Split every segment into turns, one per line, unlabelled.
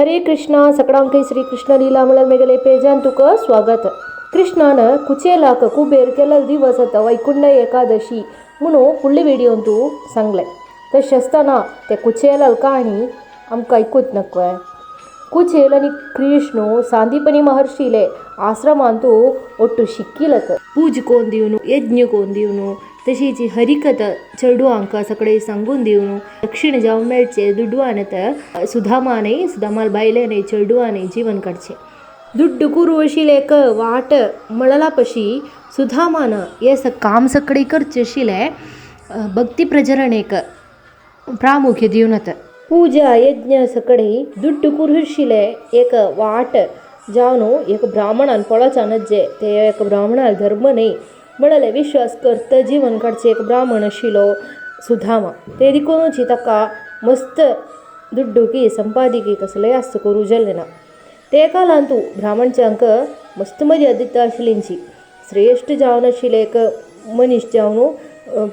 हरे कृष्णा सकडांकै श्री कृष्ण लीला म्हणल्यार मेगेले पेजान तुका स्वागत. कृष्णान कुचेलाक कुबेर केलेलो दिवस आतां वैकुंठ एकादशी म्हणून फुडले व्हिडियोन तूं सांगलें. तशें आसतना ते कुचेलाल काणी आमकां आयकूत नकवे. कुचेल आनी कृष्ण सांदीपनी महर्षिले आश्रमांतू ಒಟ್ಟು शिक्किलत पूज कोन दिवन यज्ञ कोन दिवन तशीच हरिकथा चेडवांक सगळे सांगून दिवन दक्षिण जावं मेळचे दुडवान सुदामाने सुदामाल बायलेने चेडवाने जीवन काडचे. दुड्ड कुरू आशिल्लें एक वाट म्हळला पशी सुदामान हे काम सगळे करचे आशिल्लें भक्ती प्रजरणेक प्रामुख्य दिवन पूजा यज्ञ सगळे दुड्ड कुरू आशिल्लें एक वाट जावन एक ब्राह्मणान पळोवच्या जे ते एक ब्राह्मणाल धर्म न्हय म्हळ्यार विश्वास करता जीवन काडचे एक ब्राह्मण आशिल्लो सुदामा. ते देखूनच ताका मस्त दुड्डुकी संपादिकी कसलेय आसता करूं जालें ना. ते कालांतू ब्राह्मणच्यांक मस्त मर्याद दिता आशिल्लींची श्रेश्ठ जावन आशिल्ले एक मनीस जावन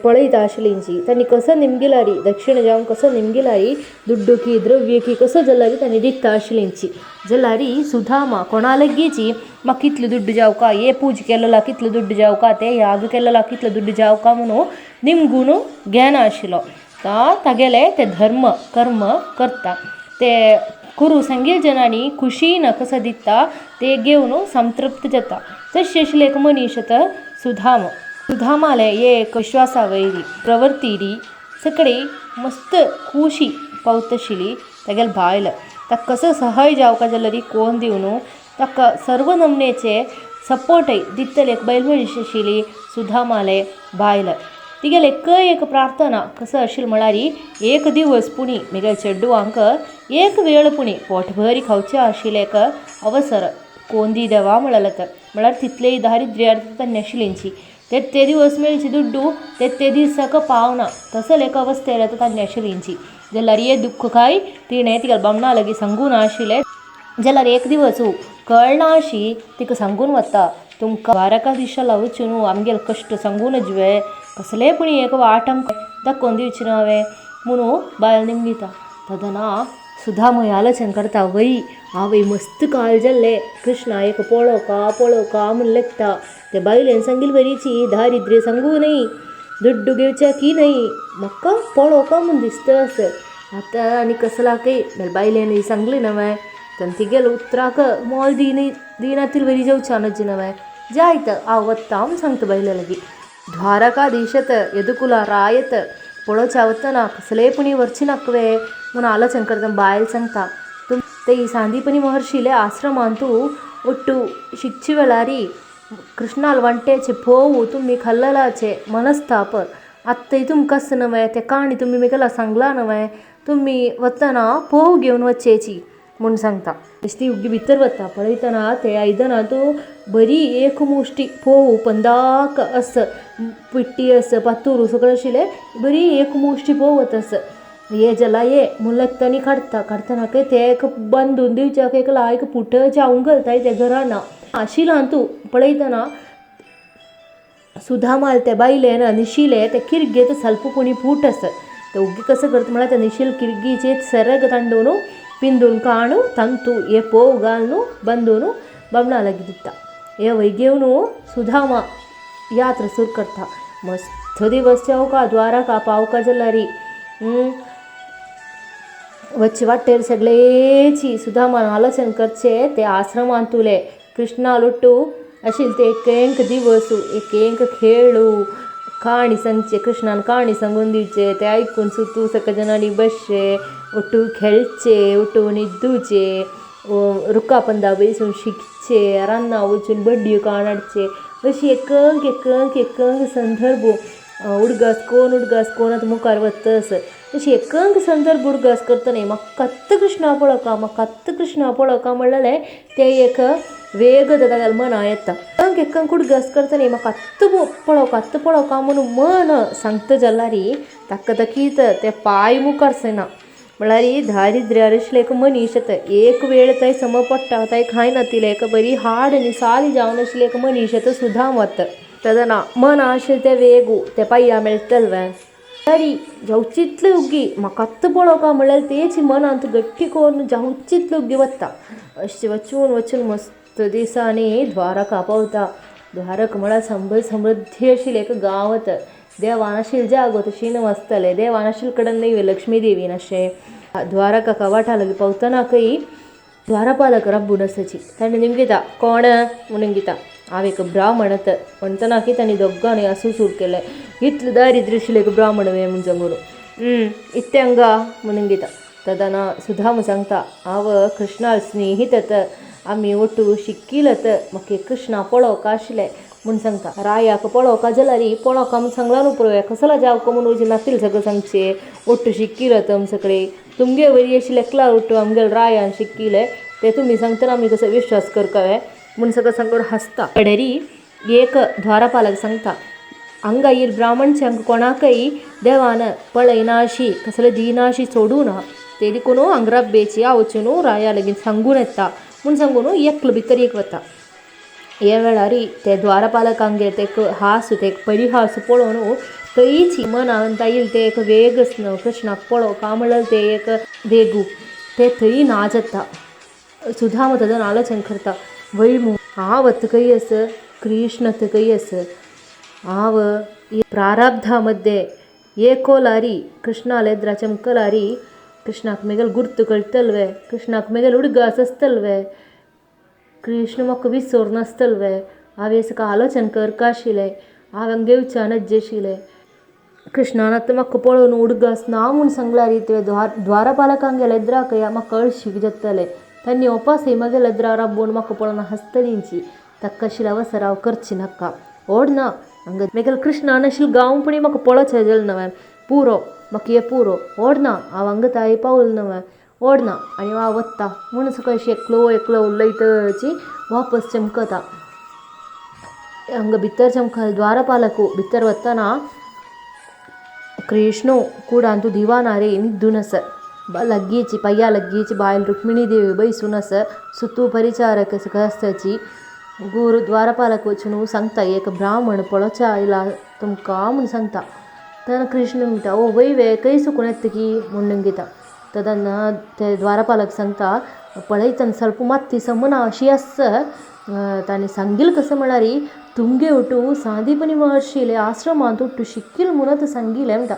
पळयता आशिल्लींची तांणी कसो निमगिलारी दक्षिण जावन कसो निमगिलारी दुड्डुकी द्रव्यकी कसो जाल्यार तांणी दिता आशिल्लींची. जाल्यार सुदामा कोणा लागींची म्हाका कितलो दुड्ड जावका हे पूज केलेला कितलो दुड्ड जावका ते याग केलेला कितलो दुड्ड जावका म्हणून निमगून घेना आशिल्लो. तागेले ते धर्म कर्म करता ते कुरू सांगील जनांनी खुशीन कसो दिता ते घेवन संतृप्त जाता. तशें आशिल्लें एक मनीस आतां सुदामा. सुदामाले एक विश्वासा वयली प्रवृत्ती सगळी मस्त खुशी पावता आशिल्ली तागेले बायल. ताका कसो सहाय जावका जाल्यार कोण दिवन ताका सर्व नमनेचे सपोर्टय दितले एक बायल मनीस आशिल्ली सुदामाले बायल. तिगेले एकय एक प्रार्थना कसो आशिल्ली म्हळ्यार एक दिवस पुणी मेगेले चेडवांक एक वेळ पुणी पोटभर खावचें आशिल्लें एक अवसर कोण दी देवा म्हणलें तर म्हळ्यार तितलेय दारिद्र्य तांणी आशिल्लींची ते ते दिवस मेळचे दुड्डू ते ते दिसाक पावना तसले एक अवस्थेर तांणी आशिल्लींची. जाल्यार हे दुख्ख काय तिणें तिगेल्या बामणा लागीं सांगून आशिल्लें. जाल्यार एक दिवस कळना अशी तिका सांगून वता तुमकां द्वारकाधीशाला वचून आमगेले कश्ट सांगून जुवे कसलेय पुणी एक वाट आमकां दाखोवन दिवची ना हांवें म्हणून बायल निमगिता. तेन्ना सुदामा आलोचन करता वय आवय मस्त काल जाल्ले कृष्णा एक पळोवका पळोवका म्हूण लेखता. ते बायलेन सांगिल्ले बरीची दारिद्र्य सांगू न्हय दुड्डू घेवच्या की न्हय म्हाका पळोवका म्हूण दिसता असं. आतां आनी कसला काय मेले बायलेन सांगलें न्हय तेन्ना तिगेले उतराक मोल दिनातील बरी जावच्या नज्ज न्हय जायत हांव वता म्हूण सांगता बायले लागीं. द्वारकाधीशत यदुकुला रायत पळोवच्या वतना कसलेय पुणी व्हरचें नाकवे म्हूण आलोचन करता. बायल सांगता तुम ते सांदीपनी महर्षिले आश्रमांतू ಒಟ್ಟು शिकचे वेळार कृष्णाल वांट्याचे फोव तुमी खाल्ललाचे मनस्ताप आत्तां तुमकां आसा न्हय ते काणी तुमी मेगेला सांगला न्हय तुमी वतना फोव घेवन वचचेची म्हूण सांगता. तशी ती उगी भितर वता पळयतना ते आयदनांतू बरी एक मुश्टी फोव पंदाक आस पिट्टी आस पातूर सगळें आशिल्लें बरी एक मुश्टी फोव वता आस. हे जला ये म्हूण लागता काडटा काडटना ते एक बांदून दिवच्याक एक लायक पुट जावंक घालताय ते घरान आशिलांतू पळयतना सुदामाल ते बायलेन निशिले ते किर्गेत ಸ್ವಲ್ಪ पुणी पूट आस. ते उगी कसो करता म्हळ्यार ते निशील किर्गीचे सरग तांडून पिंदून काणू ತಂತು हे पोव घालून बांदून बामणा लागीं दिता. हे वय घेवन सुदामा यात्रा सुरू करता. मस्त दिवस जावका द्वारका पावका जाल्यार वच्चे वाटेर सगळेची सुदामान आलोचन करचे ते आश्रमांतुले कृष्णा लुट्टू आशिल्ले ते एक एक दिवस एक एक खेळू काणी सांगचे कृष्णान काणी सांगून दिवचे ते आयकून सुतू सगळे जणांनी बसचे ಒಟ್ಟು खेळचे ಒಟ್ಟು न्हिदूचे रुखा पंदा बसून शिकचे रान्ना वचून बड्ड्यो काडचे अशी एकंक एकंक एकंक संदर्भ उडगास कोण उडगास कोण आतां मुखार वता आसत अशी एकंक संदर्भ उडगास करतना म्हाका आत्तां कृष्णा पळोवका म्हाका आत्तां कृष्णा पळोवका म्हणलेलें तें एक वेग तागेल्या मना येता. एकंक एकंक उडगास करतना म्हाका आत्तां पळोवका आत्तां पळोवका म्हणून मन सांगता जाल्यार ताका तकीत ते पांय मुखार सरना. म्हळ्यार दारिद्र्यार आशिल्ले एक मनीस आतां एक वेळ थंय सम पडटा थंय खायना एक बरी हाड आनी साल जावन आशिल्ले एक मनीस आतां सुदामा वता. तेन्ना मन आशिल्लें तें वेगू तें पांया मेळटलें. तरी जावचितले उग्गी म्हाका पळोवका म्हणल्यार तेची मनांत गट्टी करून जावचितले उग्गी वता. अशें वचून वचून मस्त दिसांनी द्वारका पावता. द्वारक म्हळ्यार समृद्धी आशिल्लें एक गांव. देवान आशिल्लें जागो तशी आसतलें देवान आशिल्ले कडेन न्हय लक्ष्मी देवीन अशें. द्वारका कवाटा लागीं पावतना खंय द्वारपालक रब्बून आसाची ताणें निमगिता कोण म्हणून गिता हांव एक ब्राह्मण म्हणटना की तांणी दोगांनी आसूं सुरू केलें इतलें दारिद्र्य आशिल्लें एक ब्राह्मण वे म्हूण सांगून इत्तें हांगा म्हणून गिता. तदना सुदामा सांगता हांव कृष्णा स्नेहित आमी ಒಟ್ಟು शिक्कीलत म्हाका कृष्णा पळोवका आशिल्लें म्हूण सांगता. रायाक पळोवका जाल्यार पळोवका म्हूण सांगला न्हू पळोवया कसला जावका म्हणून नातील सगळें सांगचें ಒಟ್ಟು शिक्कीलत आम सगळे तुमगे वरी अशी एकला ಒಟ್ಟು आमगेले रायान शिक्किले ते तुमी सांगतना आमी कसो विश्वास करका म्हूण सगळें सांगून हांसता. कडेरी एक द्वारपालक सांगता हांगा येयल ब्राह्मणच्यांक कोणाकय देवान पळयना अशी कसले दिना अशी सोडूं ना ते देखून हांगा रब्बेची हांव वचून राया लागीं सांगून येता म्हूण सांगून एकलो भितर एक वता. हे वेळार ते द्वारपालकांगेर ते हास ते परिहास पळोवन थंयची मनांत येयल ते एक वेगच कृष्णाक पळोवका म्हणल्यार ते एक वेगू ते थंय ना जाता. सुदामा तदन आलोचन करता वय मू हांव खंय आस कृष्ण खंय आस हांव प्रारब्धा मध्ये एकोलारी कृष्णालेद्रा चमकलारी कृष्णाक मेगेल गुर्त कळटलवे कृष्णाक मेगेल उडगास आसतलवे कृष्ण म्हाका विसर नासतलवे हांवें सकाळ आलोचन करका आशिल्लें हांवें घेवच्या नज्जे आशिल्लें कृष्णान आतां म्हाका पळोवन उडगास ना म्हूण सांगल्यार ते द्वारपालकांगेले एद्राक म्हाका अळशीक जातलें तांणी ओपासय म्हगेले एद्रा राबोवन म्हाका पळोवन हांसतलींची ताका आशिल्लें अवसर हांव करची नाका ओड ना हांगा मेगेले कृष्णान आशिल्लें गांवपणी म्हाका पळोवचें जालें नवें पुरो म्हाका हें पुरो ओड ना हांव हांगा ताई पावल नवें ओड ना आनी हांव वता म्हूण सगळें अशें एकलो एकलो उलयतची वापस चमकता. हांगा भितर चमकल द्वारपालक भितर वतना कृष्ण कुडांतू दिवानारे न्हिदून आसा लागींची पांया लागींची बायल रुक्मिणी देवी बैसून आसा सुतू परिचारक सगळें आसताची. गुरू द्वारपालक वचून सांगता एक ब्राह्मण पळोवच्या आयला तुमकां म्हूण सांगता. तेन्ना कृष्ण म्हणटा ओ वय वे खंय सुकून येता की म्हणून घेता. तेन्ना ते द्वारपालक सांगता पळयतना ಸ್ವಲ್ಪ मात्ती समना अशी आसा ताणें सांगील कसं म्हळ्यार तुमगे ಒಟ್ಟು सांदीपनी महर्षीले आश्रमांत ಒಟ್ಟು शिक्कील म्हणून सांगिलें म्हणटा.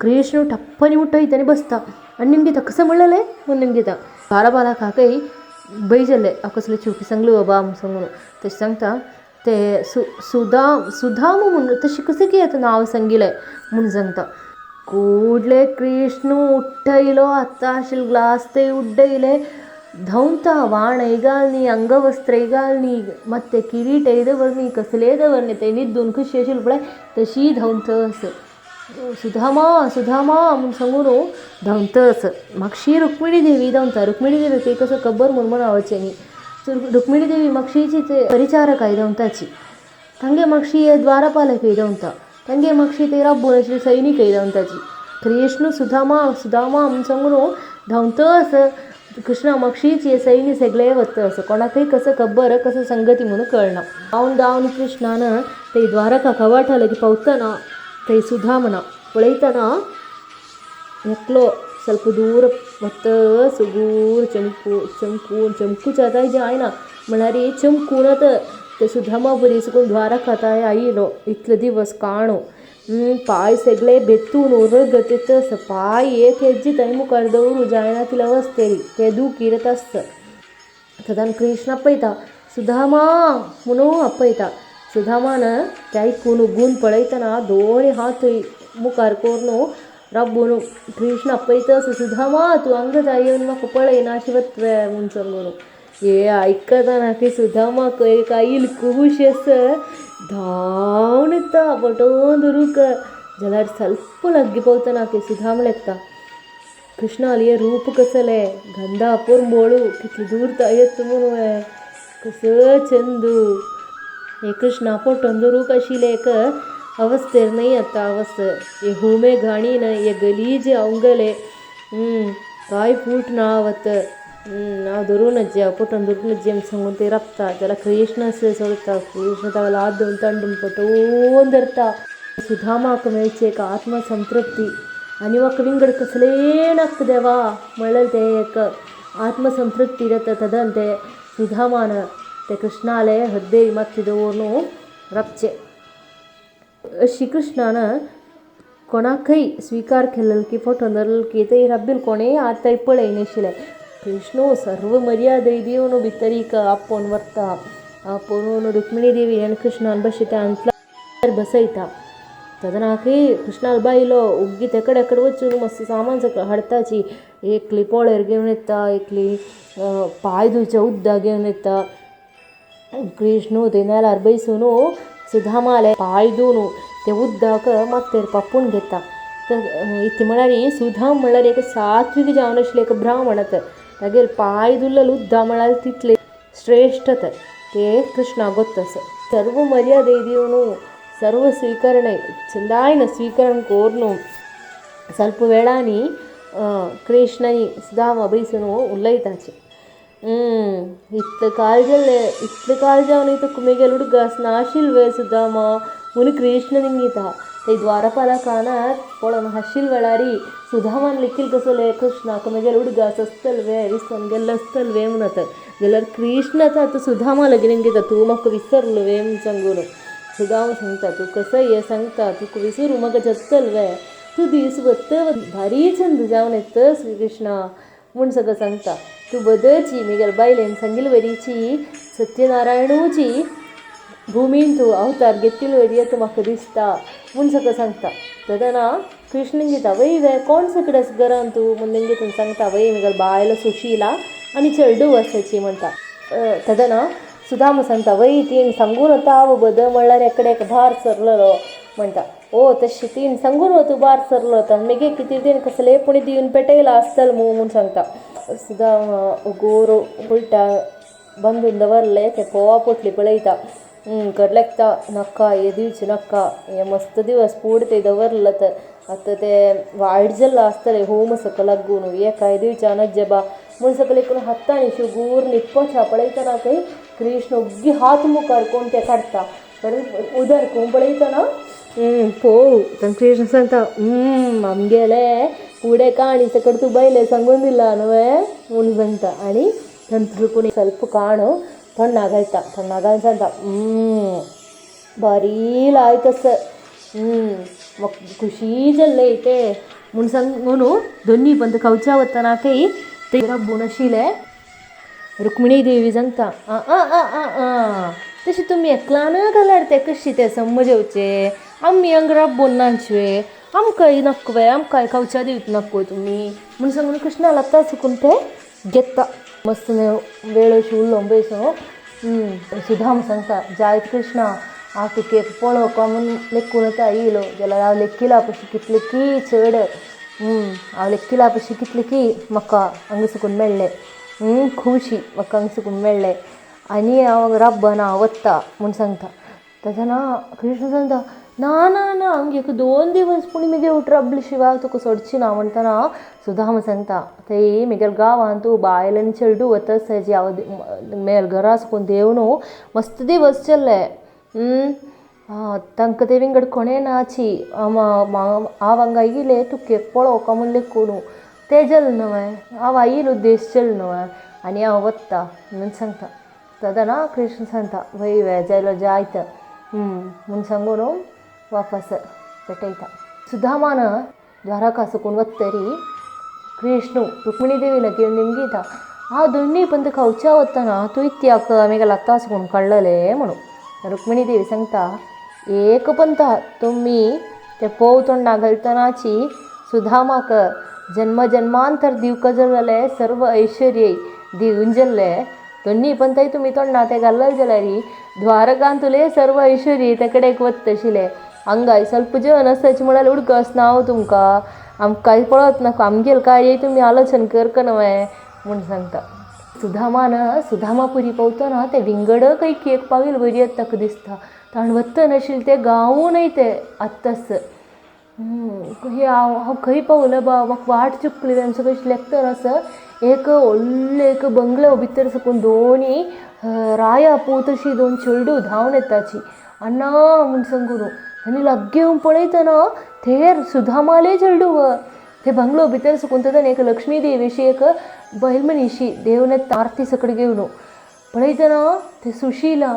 कृष्ण टप्पनी उठयता आनी बसता आनी निमगिता कसं म्हणलें म्हूण निमगिता. द्वारपालकाकय भंय जालें हांव कसलें चुकी सांगली बाबा म्हूण सांगून तशें सांगता ते सुदाम म्हूण तशें कसं की आतां नांव सांगिलें म्हूण सांगता. ಕೂಡಲೇ ಕೃಷ್ಣ ಉಟ್ಟೈಲೋ ಅತ್ತ आशिल्ले ग्लास ते उड्डयले धांवता वाणय घालनी अंगवस्त्रय घालनी ಮತ್ತೆ ಕಿರೀಟ दवरनी कसलेय दवरनी ते न्हिदून कशी आशिल्ली पळय तशी धांवता आस सुदामा सुदामा म्हूण सांगून धांवता आस. मागशी रुक्मिणी देवी धांवता. रुक्मिणी देवी कसो खबर म्हूण म्हणावचें न्ही. रुक्मिणी देवी मागशीची ते परिचारक धांवताची तांगे मागशी द्वारपालक धांवता तांगे मागशी ते राबून आशिल्ले सैनीक धांवताची. कृष्ण सुदामा सुदामा म्हूण सांगून धांवता आस कृष्णा मागशीची सैन्य सगळे वता असं कोणाकय कसं खबर कसं संगती म्हणून कळना. धांवन धांवन कृष्णान ते द्वारका कवाटा लागीं पावतना थंय सुदामना पळयतना एकलो ಸ್ವಲ್ಪ दूर वता सुगूर चमकू चमकून चमकूच आतां जायना म्हळ्यार चमकून आतां ते सुदामा बरी सकून द्वारका तांय आयलो इतले दिवस काणो पांय सगळे बेतून रगत येता आसा पांय एक हेज्जी थंय मुखार दवरूं जायना तितले अवस्थेरी ते दुखीरत आसता. तदान कृष्ण आपयता सुदामा म्हणून आपयता. सुदामान ते आयकून गुण पळयतना दोनी हात मुखार करून राबून कृष्ण आपयता आसा सुदामा तूं हांगा जाय येवन म्हाका पळयना अशें वतलें म्हूण सांगून. हे आयकतना की सुदामाक एक आयल खूश आसा धांवन येता पटोवन धरूंक जाल्यार ಸ್ವಲ್ಪ लागीं पावतना की सुदामा लेखता कृष्णालें हें रूप कसलें गंधा पोरंबोळू कितले दूर येता म्हणून हें कसो चंदू हे कृष्णा पटोवन धरूंक आशिल्लें एक अवस्थेर न्हय आतां अवस्थ हे हुमे घाणी न्हय हे गलीज अवंगले कांय फूट ना वत हांव धरूं नजे हांव पटोवन धरूं नजे म्हूण सांगून ते राबता जाल्यार कृष्ण सोडता. कृष्ण ताका हात धरून तांडून पटोवन धरता. सुदामाक मेळची एक आत्मसंतृप्ती आनी म्हाका विंगड कसलें नाका देवा म्हणलें तें एक आत्मसंतृप्ती जाता तदन ते सुदामान ते कृष्णाले हद्दे मात्शें दवरून राबचें. श्रीकृष्णान कोणाकय स्विकार केल्लो की फोटो धरलो की ते रब्बील कोणेय आतां पळय नाशिल्लें. कृष्ण सर्व मर्यादा दिवन भितरीक आपोवन व्हरता. आपोवन रुक्मिणी देवी आनी कृष्णान बशे त्या बसयता. तदनाकय कृष्णाल बायलो उग्गी तेकडे एकडे वचून मस्त सामान सगळें हाडताची. एकली पोळेर घेवन येता, एकली पांय धुवचें उदक घेवन येता. कृष्ण थंय नेलार बैसून सुदामाले पांय धुवन तें उदक माथ्यार पापून घेता. तर इतलें म्हळ्यार सुदाम म्हळ्यार एक सात्वीक जावन आशिल्लें एक ब्राह्मण. तागेले पांय धुल्लेलें उदक म्हळ्यार तितलें श्रेश्ठ तें कृष्णाक गोत्त आसा. सर्व मर्यादे दिवन सर्व स्वीकरणೆ ಚಂದಾಯಿನ ಸ್ವೀಕರಣ ಕೋರ್ನು ಸ್ವಲ್ಪ ವೇಳಾನಿ ಕೃಷ್ಣನಿ ಸುದಾಮ ಬೈಸನು ಉಲ್ಲೈತಾಚೆ. ಇತ್ಲು ಕಾಳ್ಜಲ್ಲೆ ಇತ್ಲು ಕಾಳ್ಜಾವನ ತುಕ್ಕು ಮೇಗೆಲ್ ಹುಡುಗ ನಾಶಿಲ್ವೆ ಸುದಾಮ ಮುನಿ ಕೃಷ್ಣ ನಿಂಗಿತ ते द्वारपालकान पळोवन हाशील वेळारी सुदामान लिखील कसले कृष्णाक मेगेल हुडगास आसतल वे विसरून गेल्लो आसतल वे म्हणत जाल्यार कृष्ण आतां सुदामा लागीं निंगिता तूं म्हाका विसरलो वे म्हूण सांगून. सुदामा सांगता तूं कसो हें सांगता तुका विसरू म्हाका जातल वे तूं दीस वत्त भारी चंद जावन येत श्रीकृष्णा म्हूण सगळें सांगता. तूं बदची मेगेल बायलेन सांगिल वरीची सत्यनारायणूची भुमीन तूं अवतार घेतिल्ले वरी आतां म्हाका दिसता म्हूण सगळें सांगता. तेन्ना कृष्ण घेता वय वे कोण सगळें घरान तूं म्हूण तेंगे सांगता वय मेगेल बायल सुशीला आनी चेडूं आसाची म्हणटा. तेन्ना सुदामा सांगता वय तीन सांगून वता हांव बद म्हणल्यार एकडे एक भार सरलेलो म्हणटा. ओ तशें तीन सांगून वता भार सरलो तर मागीर कितें तेणी कसलें पुणी दिवन पेटयलां आसतलें मू म्हूण सांगता. सुदामा गोर उलटा बांदून दवरलें तें पोवा पोटली पळयता. कडलेकता नाका हें दिवचें नाका हें मस्त दिवस पूड ते दवरलें तर आतां तें वायट जाल्लें आसतलें होम सगळें लागून हें कांय दिवचें नज्जेबा म्हूण सगळें करून हातांनी शुगूर न्हिदपाचें पळयतना खंय कृष्ण ओग्गी हात मुखार कोण तें काडटा उदर कोण पळयतना पोव तांकां कृष्ण सांगता आमगेलें फुडें काणी सकट तूं बायले सांगून दिलां न्हय म्हूण सांगता. आनी थंय कोणी ಸ್ವಲ್ಪ काणू तोंडा घालता. तोंडा घालून सांगता बारी लायत म्हाका खुशी जाल्लें तें म्हूण सांगून दोनी पंत खावच्या वतना खंय ते रब्बून आशिल्लें. रुक्मिणी देवी सांगता आ आ आ आ आ तशें तुमी एकल्यान घाल्यार तें कशें तें समजवचें आमी हांगा राबून नाचवे आमकांय नाकवे आमकांय खावच्या दिवच नाका तुमी म्हूण सांगून कृष्णा लागता सुकून तें घेता. मस्त वेळ अशी उरलो पळय सुदाम सांगता जायत कृष्णा हांव तुका एक पळोवपा म्हूण लेखून आतां येयलो जाल्यार हांव लेखिला पशी कितले की चड हांव लेखिला पशी कितले की म्हाका हांगा सुकून मेळ्ळें खुशी म्हाका हांगा सुकून मेळ्ळें आनी हांव राबना वत्ता म्हूण सांगता. तेन्ना कृष्ण सांगता ना ना ना हांगा एक 2 दिवस पूण मेगे उठ राबले शिवाय हांव तुका सोडची ना म्हणटना सुदामा सांगता थंय मेगेल्या गांवांत तूं बायल आनी चेडूं वता आसता हांव मेल घरा सुकून देव न्हू मस्त दिवस चल्ले तांकां ते विंगड कोणें नाची हांव हांगा येयलें तुका एक पळोवपा म्हूण लेखून तें जालें न्हय हांव आयिल्लो उद्देश जालो न्हय आनी हांव वता म्हूण सांगता. तेन्ना कृष्ण सांगता वय वे जालो जायत म्हूण सांगून वापस पेटयता. सुदामान द्वारका सुकून वतरी कृष्ण रुक्मिणी देवी लागीं निमगिता हांव दोनी पंत खावच्या वतना तूं इत्याक मेगेल्या लागता सुकून काडलेलें म्हणून. रुक्मिणी देवी सांगता एक पंत तुमी ते पोव तोंडा घालतनाची सुदामाक जन्म जन्मांतर दिवका जालें सर्व ऐश्वर्य दिवन जाल्लें दोनी पंतय तुमी तोंडा ते घालले जाल्यार द्वारकांतुले सर्व ऐश्वर्य तेकडेक वत्तशिलें हांगाय ಸ್ವಲ್ಪ जन आसाची म्हळ्यार उडकस ना हांव तुमकां आमकां पळत नाका आमगेल काय तुमी आलोचन करका न्हय म्हूण सांगता. सुदामान सुदामापुरी पावतना ते विंगड खंय एक पावील वरी ताका दिसता. ताण वत्त नाशिल्लें तें गांवूनय तें आत्ताच हे हांव हांव खंय पावलें बा म्हाका वाट चुकली आमचें कशें लेखतना आसा एक व्हडलें एक बंगलो भितर साकून दोनी राया पूत अशी दोन चेडूं धांवन येताची अण्णा म्हूण सांगून. आनी लागीं येवन पळयतना थेर सुदामाले चेडूं ते बंगलो भितर सुकून तातूंत एक लक्ष्मी देवीशी एक बैल मनीशी देवन आरती सकड घेवन पळयतना ते सुशीला.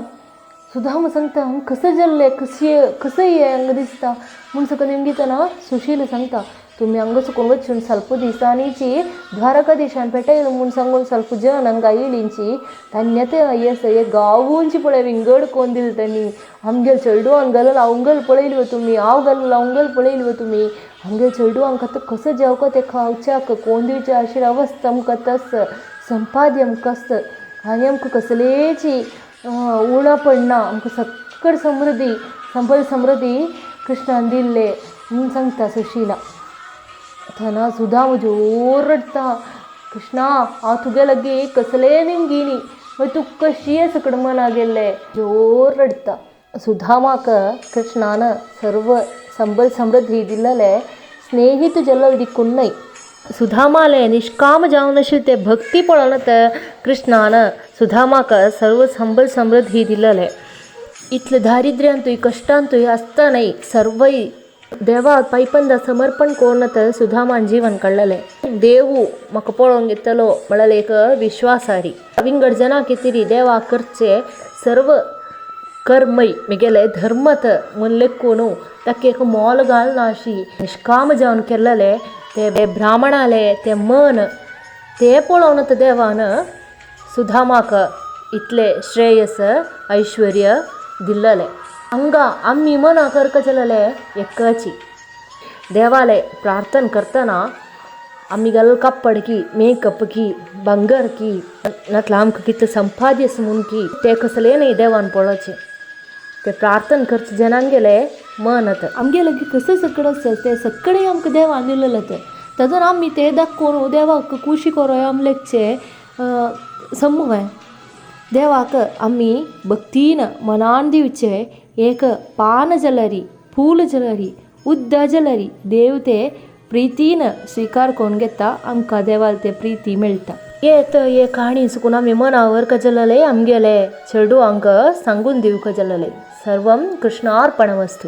सुदामा सांगता हांगा कसं जाल्लें कशी कसं हें हांगा दिसता म्हूण सकल निमगितना सुशील सांगता तुमी हांगा चुकून वचून ಸ್ವಲ್ಪ दिसांनीची द्वारकाधीशान पेटयलो म्हूण सांगून ಸ್ವಲ್ಪ जन हांगा येयलींची तान्य येस हे गांवूंची पळय विंगड कोण दिल तांणी आमगेल चेडवांक घालून अवंगल पळयली तुमी हांव घालून अवंगल पळयली तुमी आमगेल चेडवांक आतां कसो जेवका तें खावच्याक कोण दिवचें अशी अवस्था आमकां तस संपाद्य आमकां आसता आनी आमकां कसलेची उणा पडना आमकां सक्कड समृद्धी संपल समृद्धी कृष्णान दिल्ले म्हूण सांगता सुशीला. थंय सुदामा जोर रडटा कृष्णा हांव तुगे लागीं कसलें निमगिनी मागीर तूं कशी सकड मना गेल्लें जोर रडटा. सुदामाक कृष्णान सर्व संबल समृद्धी दिल्लले स्नेहित जल्लल दिक्कुन्नय सुदामाले निष्काम जावन आशिल्ले ते भक्ती पळोवन कृष्णान सुदामाक सर्व संबल समृद्धी दिल्लले. इतले दारिद्र्यांतूय कश्टांतूय आसतनाय सर्वय देवा पायपंदा समर्पण कोरून सुदामान जीवन काडलेलें. देवू म्हाका पळोवंक येतलो म्हळ्यार एक विश्वासारी विंगड जनां कितें देवा करचे सर्व कर्मय मिगेले धर्मत म्हूण लेखून ताका एक मोल घालना अशी निष्काम जावन केल्लेले ते ब्राह्मणाले ते मन ते पळोवन देवान सुदामाक इतले श्रेयस ऐश्वर्य दिल्लले. हांगा आमी मना करका जाल्ले एकची देवाले प्रार्थना करतना आमी घाल कापड की मेकअप की भांगर की नातल्यार आमकां कितलें संपाद्य म्हूण की तें कसलें न्हय देवान पळोवचें ते प्रार्थना करचे जनांगेले मन आतां आमगे लागीं कसं सकड आसता तें सगळें आमकां देवान दिलेलें तें तातूंत आमी तें दाखोवन देवाक खुशी करोया आमी लेगचे समूह देवाक आमी भक्तीन मनान दिवचे एक पान जाल्यार फूल जाल्यार उदक जाल्यार देव ते प्रितीन स्विकार करून घेता आमकां देवाल ते प्रिती मेळटा. येत हे काणी सुकून आमी मनावर जालेले आमगेले चेडवांक सांगून दिवंक जालेले. सर्वं कृष्णार्पणमस्तु.